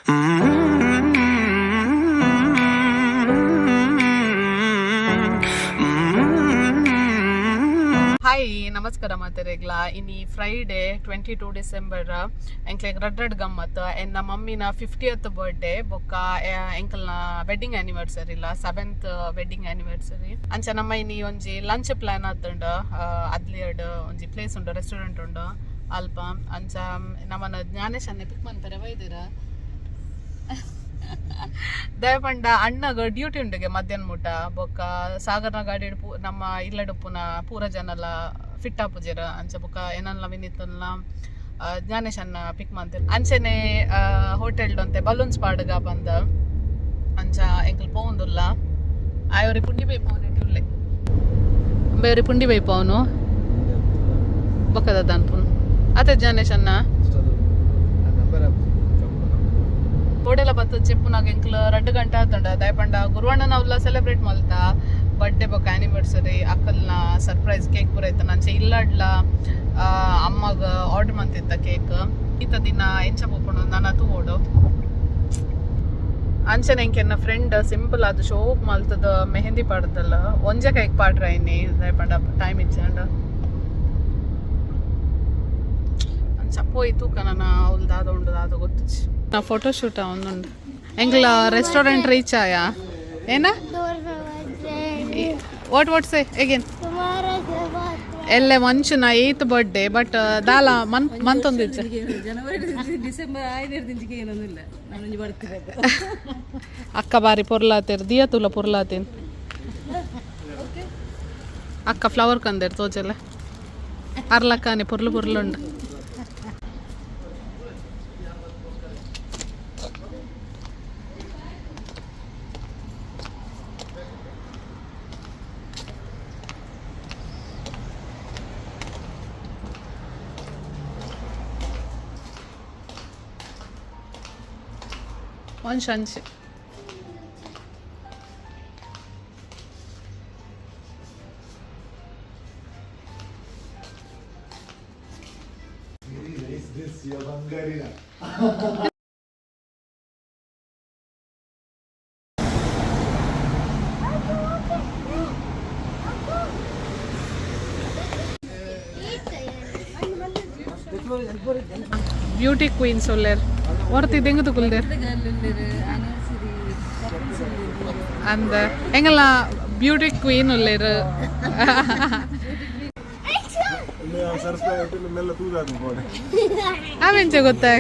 Hi, ನಮಸ್ಕಾರ ಮಾತೆರೆಗ್ಲ. ಇನಿ Friday 22 December. ಎಂಕ್ಲೆಗ್ ರಡ್ ರಡ್ ಗಮ್ಮತ್. ಎನ್ನ ಮಮ್ಮಿನ 50th birthday ಬೊಕ್ಕ ಎಂಕಲ್ನ ವೆಡ್ಡಿಂಗ್ ಆನಿವರ್ಸರಿ ಇಲ್ಲ, ಸೆವೆಂತ್ ವೆಡ್ಡಿಂಗ್ ಆನಿವರ್ಸರಿ. ಅಂಚ ನಮ್ಮ ಇನಿ ಒಂಜಿ ಲಂಚ್ ಪ್ಲಾನ್ ಆತುಂಡು. ಅದ್ಲಿಯಡ್ ಒಂಜಿ ಪ್ಲೇಸ್ ಉಂಡು, ರೆಸ್ಟೋರೆಂಟ್ ಉಂಡು ಅಲ್ಪ. ಅಂಚ ನಮ್ಮನ ಜ್ಞಾನೇಶ್ ಅನ್ನೆ ಪಿಕ್ ಮನ್ಪರೆ ಬೈದಿರ. ದಯಪಂಡ ಅಣ್ಣಗ ಡ್ಯೂಟಿ ಉಂಡುಗೆ ಮಧ್ಯಾಹ್ನ ಮುಟ. ಬೊಕ್ಕ ಸಾಗರ್ನ ಗಾಡಿ ನಮ್ಮ ಇಲ್ಲಡುಪ್ಪುನ ಪೂರ ಜನಲ ಫಿಟ್ ಆಪುಜೆರ್. ಅಂಚ ಬೊಕ್ಕ ಏನನ್ಲ ವಿನಿತನ್ಲ ಜ್ಞಾನೇಶ್ ಅನ್ನ ಪಿಕ್ ಮಂತೆರ್. ಅಂಚನೆ ಹೋಟೆಲ್ ಅಂತೆ ಬಲೂನ್ಸ್ ಪಾಡುಗ ಬಂದ. ಅಂಚ ಎಂಕಲ್ ಪೋವೊಂದುಲ್ಲ. ಆಯೊರಿ ಪುಂಡಿ ಬೈಪವನು ಉಲ್ಲೆ, ಬೇರೆ ಪುಂಡಿ ಬೈಪವನು ಬೊಕ್ಕದ ದಾನ್ಪುನು ಅತೆ ಜ್ಞಾನೇಶ್ ಅನ್ನ. ಕೋಡೆಲ ಬತ್ತು ಚೆಪ್ಪುನಾಗ ಎಂಕ್ಲ 2 ಗಂಟೆ ಆತುಂಡ. ದಯಪಂಡ ಗುರುವಣ್ಣನವ್ಲ ಸೆಲೆಬ್ರೇಟ್ ಮಲ್ತ ಬರ್ಡೇ ಬೊಕ್ಕ ಆನಿವರ್ಸರಿ. ಅಕ್ಕಲ್ನ ಸರ್ಪ್ರೈಸ್ ಕೇಕ್ ಪೂರ ಇತ್ತ. ಅಂಚೆ ಇಲ್ಲಡ್ಲ ಅಮ್ಮಗ ಆರ್ಡರ್ ಮಂತಿತ್ತ ಕೇಕ್. ಈತ ದಿನ ಎಂಚ ಪೋಪುಂಡು ನನ ತೂವೊಡು. ಅಂಚನೆ ಎಂಕೆನ್ನ ಫ್ರೆಂಡ್ ಸಿಂಪಲ್ ಅದು ಶೋಕ್ ಮಲ್ತದ ಮೆಹಂದಿ ಪಾಡ್ದಲ್ಲ. ಒಂಜೆ ಕೈಕ್ ಪಾಡ್ರ ಇನ್ನಿ, ದಯಪಂಡ ಟೈಮ್ ಇಜ್ಜಂಡ. ಅಂಚ ಪೋಯಿ ತೂಕ ನನ್ನ ಅವ್ಲು ದಾದ ಉಂಡು ದಾದ ಗೊತ್ತುಜಿ. ನಾ ಫೋಟೋ ಶೂಟ್ ಒಂದುಂಡು. ಎಂಕ್ಲ ರೆಸ್ಟೋರೆಂಟ್ ರೀಚ್ ಆಯಾ ಏನ? What what say again? ಎಲ್ಲೆ ಮಂಚುನ ಏತ್ ಬರ್ಡೇ, ಬಟ್ ದಾಲ ಮನ್ ಮಂತೊಂದಿಜ್ಜ. ಜನವರಿ ಡಿಸೆಂಬರ್ ಆಯ್ನಿರ್ದಿಂಚಿಗೆ ಏನೊಂದಿಲ್ಲ, ನಾನೊಂಜಿ ಬರ್ತಿದೆ. ಅಕ್ಕ ಬಾರಿ ಪೊರ್ಲಾತೇರ್, ದಿಯ ತುಲ ಪೊರ್ಲಾತೇನ್. ಅಕ್ಕ ಫ್ಲವರ್ ಕಂದೇರ್ ತೋಜಲ್ಲ ಅರ್ಲಕ್ಕಾನೆ ಪೊರ್ಲು ಪೊರ್ಲುಂಡು. ಒಂದು ಅಂಚೆ. Very nice this, your Bangarina. Beauty queens ಉಲ್ಲೇರ್ Horti ದೆಂಗು ಕುಲ್ದೇರ್. ಅಂದ ಎಂಗಲ್ಲ ಬ್ಯೂಟಿ ಕ್ವೀನ್ ಉಲ್ಲೇರ್. ಮೆಲ್ಲ ತೂದಾದ ಬೋಡೆ. ಆವೆಂಚ ಗೊತ್ತಾ?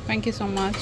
Thank you so much.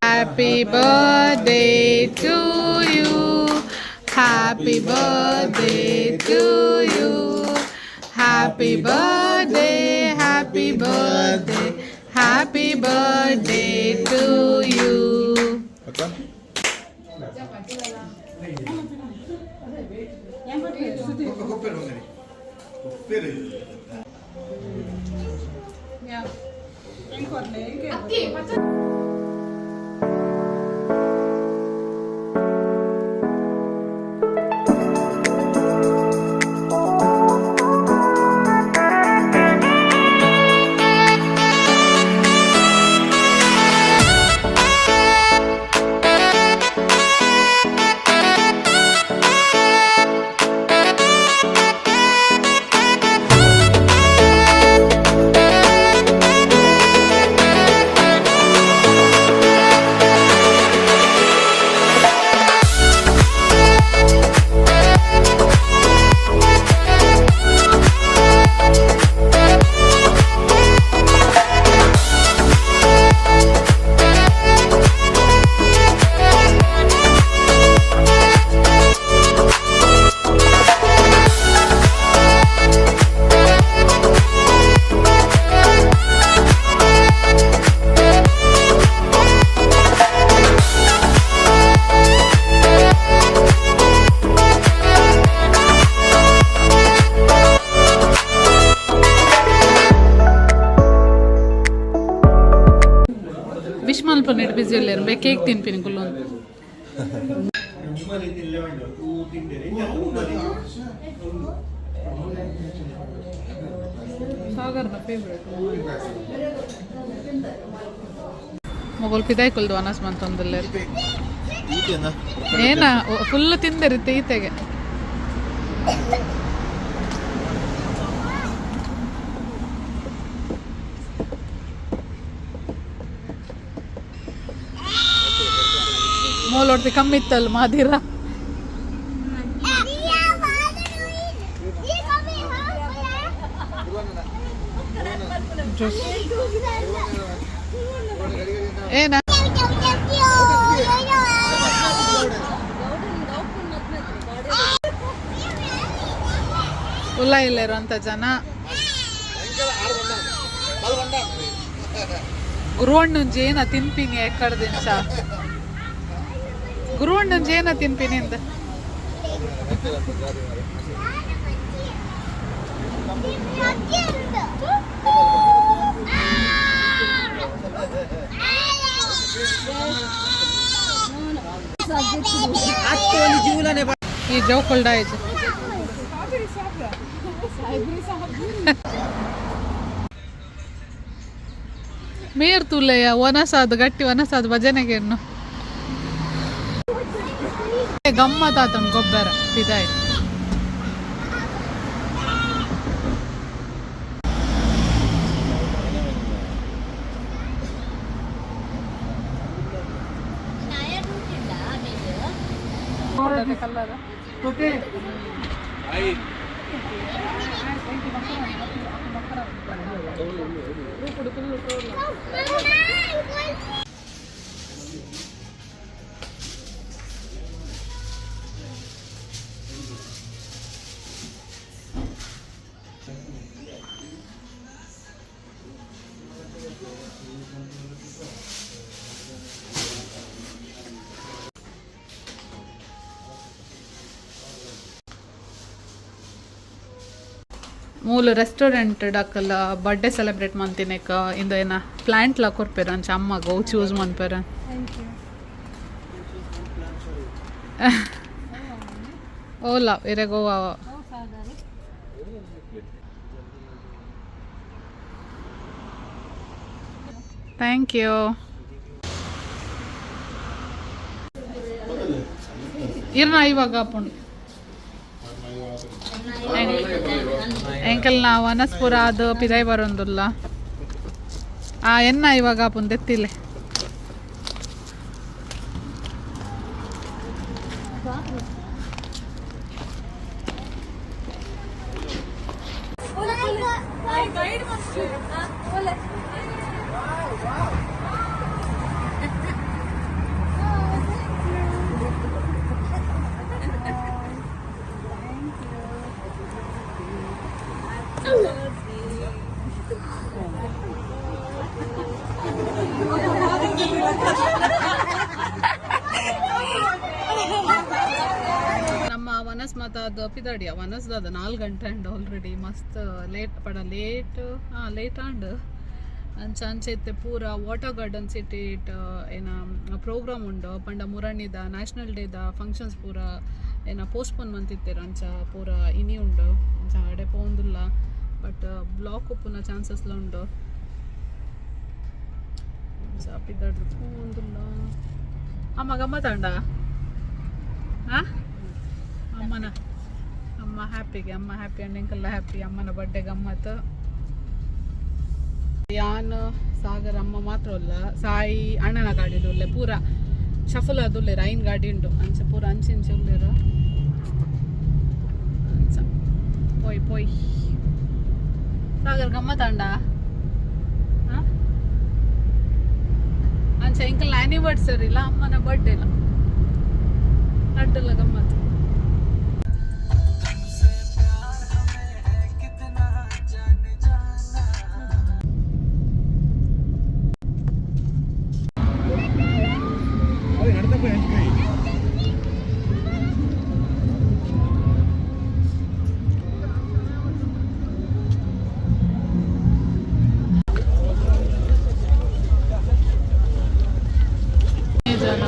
Happy birthday to you. Happy birthday to you. Happy birthday, happy birthday, happy birthday to you. Wish ಮಲ್ಪನೆಟ್ busy ಉಲ್ಲೇರು cake ತಿನ್ಪಿನಿ ಕುಲ್ಲೊಂದು. ಸಾಗರ್ನ favourite. ಮೊಗಲ್ ಪಿದಾಯ್ ಕುಲ್ದು ಅನಸ್ ಮಂತೊಂದುಲ್ಲೇರು. ಏನ ಫುಲ್ ತಿಂದರಿತ್ತೆ ಈತೆಗೆ. ಮೋಲೊಡ್ತಿ ಕಮ್ಮಿ ಇತ್ತಲ್ಲ ಮಾದಿರ. ಏನ ಉಲ್ಲ ಇಲ್ಲ ಇರುವಂತ ಜನ. ಗುರುವಣ್ಣುಂಜಿ ಏನ ತಿನ್ಪಿನಿ ಎಕ್ಕಡ ದಿನ್ಸ. ಗುರುವಣ್ಣುಂಜಿ ಏನ ತಿನ್ಪಿನಿ ಅಂದ. ಈ ಜೋಕುಲ್ಡ ಆಯ್ತು. ಮೇರ್ ತುಲೆಯ ವನಸಾದ ಗಟ್ಟಿ ವನಸಾದ ಭಜನೆಗೆ ಇನ್ನು ಗಮ್ಮತ್ತಾತನ್ ಗೊಬ್ಬರ ಪಿದಾಯ್. ಮೂಲು ರೆಸ್ಟೋರೆಂಟ್ ಡಕ್ಕಲ ಬರ್ಡೇ ಸೆಲೆಬ್ರೇಟ್ ಮಂತಿನೇಕ ಇಂದು ಏನ ಪ್ಲಾಂಟ್ ಲ ಕೊರ್ಪೆರ್ ಅಂಚ ಅಮ್ಮಗ್ ಅವು ಚೂಸ್ ಮನ್ಪೆರ್. Thank you. ಓಲ ಇರೆಗ್ ಓ. ಓ ಸಾಗರ್. Thank you. ಇರ್ನ ಇವಾಗ ಪುಣ್ ಎಂಕಲ್ ನಾವು ಅನಸ್ಪುರ ಅದು ಪಿದೈ ಬರೋಂದುಲ್ಲ. ಆ ಎನ್ನ ಇವಾಗ ಪುನ್ ದೆತ್ತಿಲ್ಲೆ. ನಮ್ಮ ವನಸ್ ಮಾತಾದ ಪಿದಾಡಿಯ ವನಸ್ದಾದ 4 ಗಂಟೆ ಅಂಡ್ ಆಲ್ರೆಡಿ ಮಸ್ತ್ ಲೇಟ್ ಪಡ ಲೇಟ್, ಹಾಂ, ಲೇಟ್ ಆಂಡ್. ಅಂಚ ಅಂಚ ಇತ್ತೆ ಪೂರ ವಾಟರ್ ಗಾರ್ಡನ್ ಸಿಟಿ it ಏನ ಪ್ರೋಗ್ರಾಮ್ ಉಂಡು ಪಂಡ ಮುರಣಿದ ನ್ಯಾಷನಲ್ ಡೇದ ಫಂಕ್ಷನ್ಸ್ ಪೂರ ಏನ ಪೋಸ್ಟ್ಪೋನ್ ಮಂತಿತ್ತೆರ್. ಅಂಚ ಪೂರ ಇನಿ ಉಂಡು. ಅಂಚ ಅಡೆ ಪೋಂದುಲ್ಲ, ಬಟ್ ಬ್ಲಾಕ್ ಉಪ್ಪುನ ಚಾನ್ಸಸ್ಲ ಉಂಡು. ಅಂಚ ಪಿದಾಡ್ದು ಪೋಂದುಲ್ಲ. ಅಮ್ಮ, ಗಮ್ಮತ್ತಂಡ? ಹಾಂ, ಅಮ್ಮನ ಅಮ್ಮ ಹ್ಯಾಪಿಗೆ, ಅಮ್ಮ ಹ್ಯಾಪಿ ಅಂಡ್ ಎಂಕಲ್ಲ ಹ್ಯಾಪಿ. ಅಮ್ಮನ ಬರ್ಡೇ ಗಮ್ಮತ್ತು. ಯಾನ್, ಸಾಗರ್, ಅಮ್ಮ ಮಾತ್ರ ಅಲ್ಲ, ಸಾಯಿ ಅಣ್ಣನ ಗಾಡಿ ಉಲ್ಲೆ. ಪೂರ ಶಫಲ್ ಅದು ಉಲ್ಲೇರು. ಐನ್ ಗಾಡಿ ಉಂಟು. ಅಂಚ ಪೂರ ಅಂಚೆ ಇಂಚೆ ಉಲ್ಲೇರು. ಅಂಚ ಪೋಯ್ ಪೋಯ್. ಸಾಗರ್, ಗಮ್ಮತ್ತಂಡ? ಹಾಂ, ಅಂಚ ಎಂಕಲ್ನ ಆನಿವರ್ಸರಿ ಇಲ್ಲ, ಅಮ್ಮನ ಬರ್ಡೇ ಇಲ್ಲ, ಅಡ್ಡಲ್ಲ ಗಮ್ಮತ್ತು. ಜನ.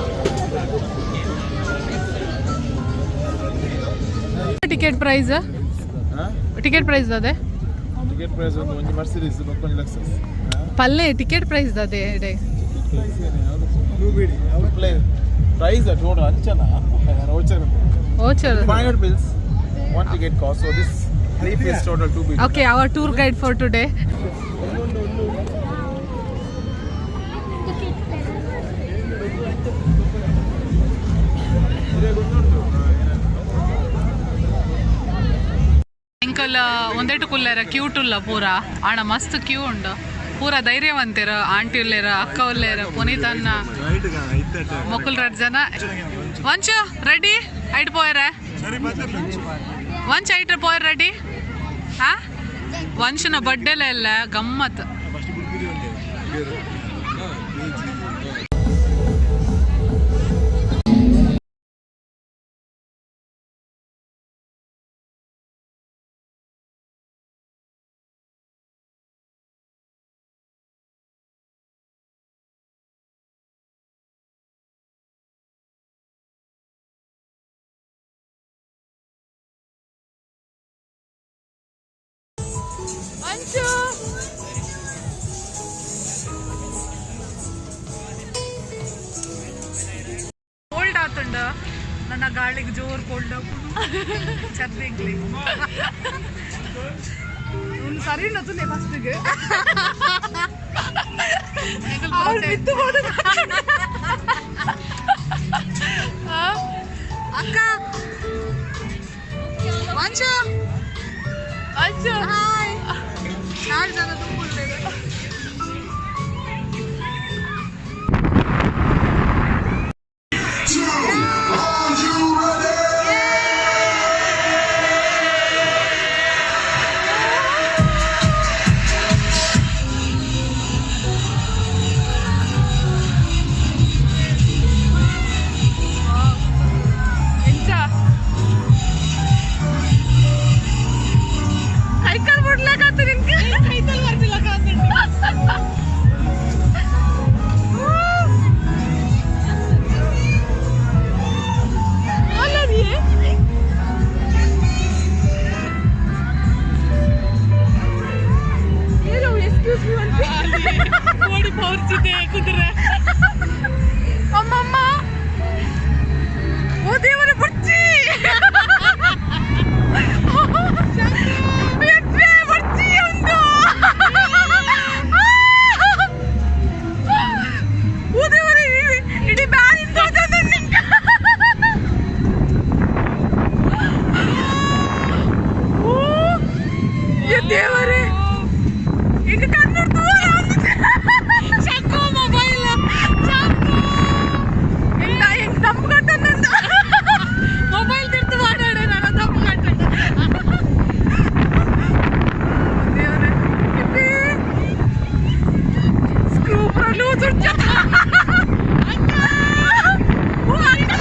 ಟಿಕೆಟ್ ಪ್ರೈಸ್, ಟಿಕೆಟ್ ಪ್ರೈಸ್ ಅದೇ. ಟಿಕೆಟ್ ಪ್ರೈಸ್ ಒಂದು ಒಂಜಿ ಮರ್ಸಿಡೀಸ್, ಬೊಕ್ಕೊಂಜಿ ಲೆಕ್ಸಸ್. ಪಲ್ಲೆ ಟಿಕೆಟ್ ಪ್ರೈಸ್ ಅದೇ ಎಡೆ. ಪ್ರೈಸ್ ಟೋಟಲ್ ಅಂಚನ voucher. Voucher. 500 bills one ticket cost, so this three piece total 2 bill. Okay, our tour guide for today. ಎಂಕಲ್ ಒಂದೆಟು ಕುಲ್ಲೆರ ಕ್ಯೂಟ್ ಉಲ್ಲ ಪೂರ. ಆಣ ಮಸ್ತ್ ಕ್ಯೂ ಉಂಡು. ಪೂರ ಧೈರ್ಯವಂತೆರ. ಆಂಟಿ ಉಲ್ಲೇರ, ಅಕ್ಕ ಉಲ್ಲೇರ, ಪುನೀತ್ ಅಣ್ಣ, ಮೊಕುಲ್ ರಡ್ ಜನ. ವಂಚು, ರೆಡಿ ಐಟ್ ಪೋಯರೆ? ವಂಚ್ ಐಟ್ರ ಪೋಯರ್ ರೆಡಿ? ಹಾ, ವಂಶನ ಬರ್ಡೇಲೆ ಎಲ್ಲ ಗಮ್ಮತ್. ವಂಶು. ಕೋಲ್ಡ್ ಆತುಂಡ ನನ್ನ ಗಾಳಿಗೆ. ಜೋರ್ ಕೋಲ್ಡ್ ಚರ್ದಿಂಗ್ಲಿ. ಸರಿ ನತುನೆ ಫಸ್ಟ್ಗೆ. ಅಕ್ಕ, ವಂಶು, ವಂಶು, ಹಾಯ್. ನಾಲ್ಕು ಜನ ತುಂಬ. Are you ready? ಎಕ್ಸ್ಕ್ಯೂಸ್ ಮೀ. ಓಡಿ ಪೌರ್ಚಿದೆ ಕುದುರೆ. ಅಮ್ಮಮ್ಮ, ಓ ದೇವರ, ಬರ್ಚಿ ಬರ್ಚಿ ಒಂದು. ಓ ದೇವರೇ, ಇಡೀ ಬ್ಯಾನ್. ಓ ದೇವರೇ, ಈಗ ಕಣ್ಣು. ಚಕ್ಕು ಮೊಬೈಲ್ ಚಕ್ಕು. ಹೆಂಗ್ ತಪ್ಪು ಕಟ್ಟಂದ. ಮೊಬೈಲ್ ತಿರ್ತು ಮಾತಾಡೆ, ನಾನು ತಪ್ಪು ಕಟ್ಟಂಡ. ದೇವರೇ, ಸ್ಕ್ರೂ ಪೂರ ಲೂಸ್. ಅಕ್ಕ. ಓ ಅಕ್ಕ.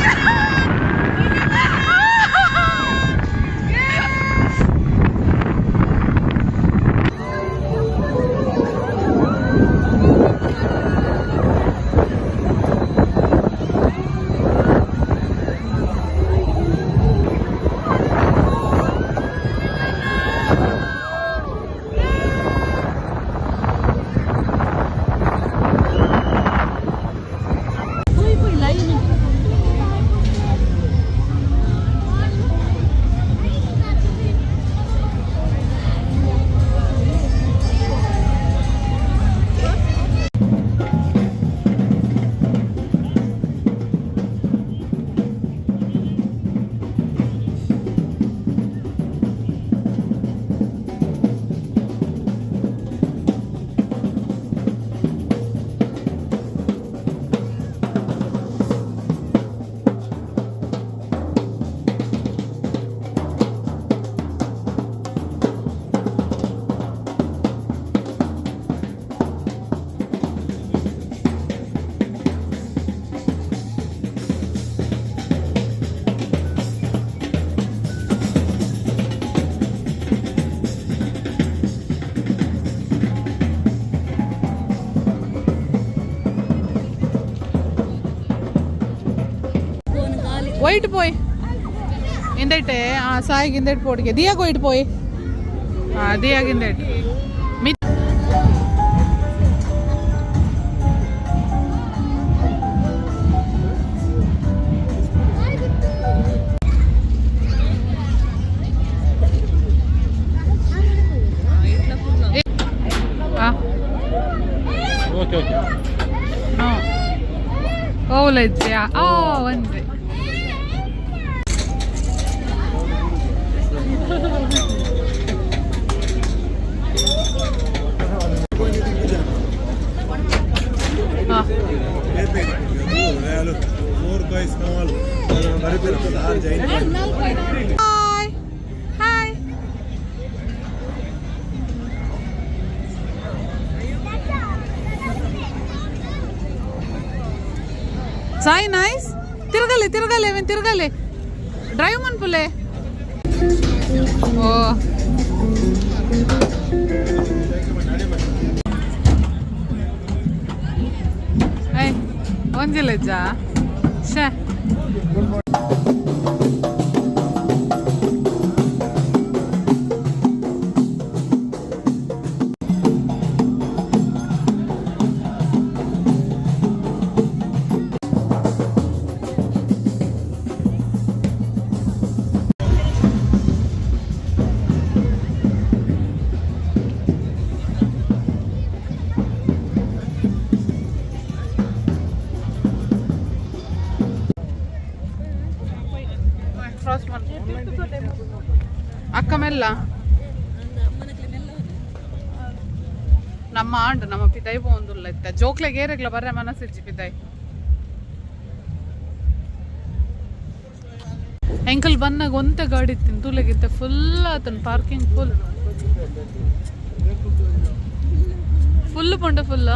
ವೈಟ್ ಪೋಯ್ ಇಂದೈಟೆ. ಆ ಸಾಯಿಗೆ ಇಂದೈಟ್ ಪೋಡಿಗೆ ದಿಯಾಗ ವೈಟ್ ಪೋಯ್. ಆ ದಿಯಾಗ ಇಂದೈಟ್ ಮಿತ್. ಆ. Okay okay. No, ಓಲಜ್ಜೆ ಆ ಒಂದೇ. ಹಾ. Four by small. Hi hi Sai, nice. ತಿರುಗಲೆ ತಿರುಗಲೆ, ಇವನ್ ತಿರುಗಲೆ. ಡ್ರೈವ್ ಮನ್ಪುಲೆ. ಓ ಏಯ್, ಒಂಜಿಲೆಜ್ಜ ಶೇ. ಕ್ರಾಸ್ ಅಕ್ಕ ಮೆಲ್ಲ. ನಮ್ಮ ಆಂಡ್ ನಮ್ಮ ಪಿದಾಯಿ ಪೋಂದುಲ್ಲ ಇತ್ತ. ಜೋಕ್ಲೆಗ್ ಏರೆಗ್ಲ ಬರ್ರೆ ಮನಸ್ಸಿಜ್ಜಿ ಪಿದಾಯಿ. ಎಂಕಲ್ ಬನ್ನಾಗ ಒಂತೆ ಗಾಡಿ ಇತ್ತಿನ ತೂಲೆಗಿತ್ತ, ಫುಲ್ ಆತನ್ ಪಾರ್ಕಿಂಗ್. ಫುಲ್ ಫುಲ್ ಪಂಡ ಫುಲ್.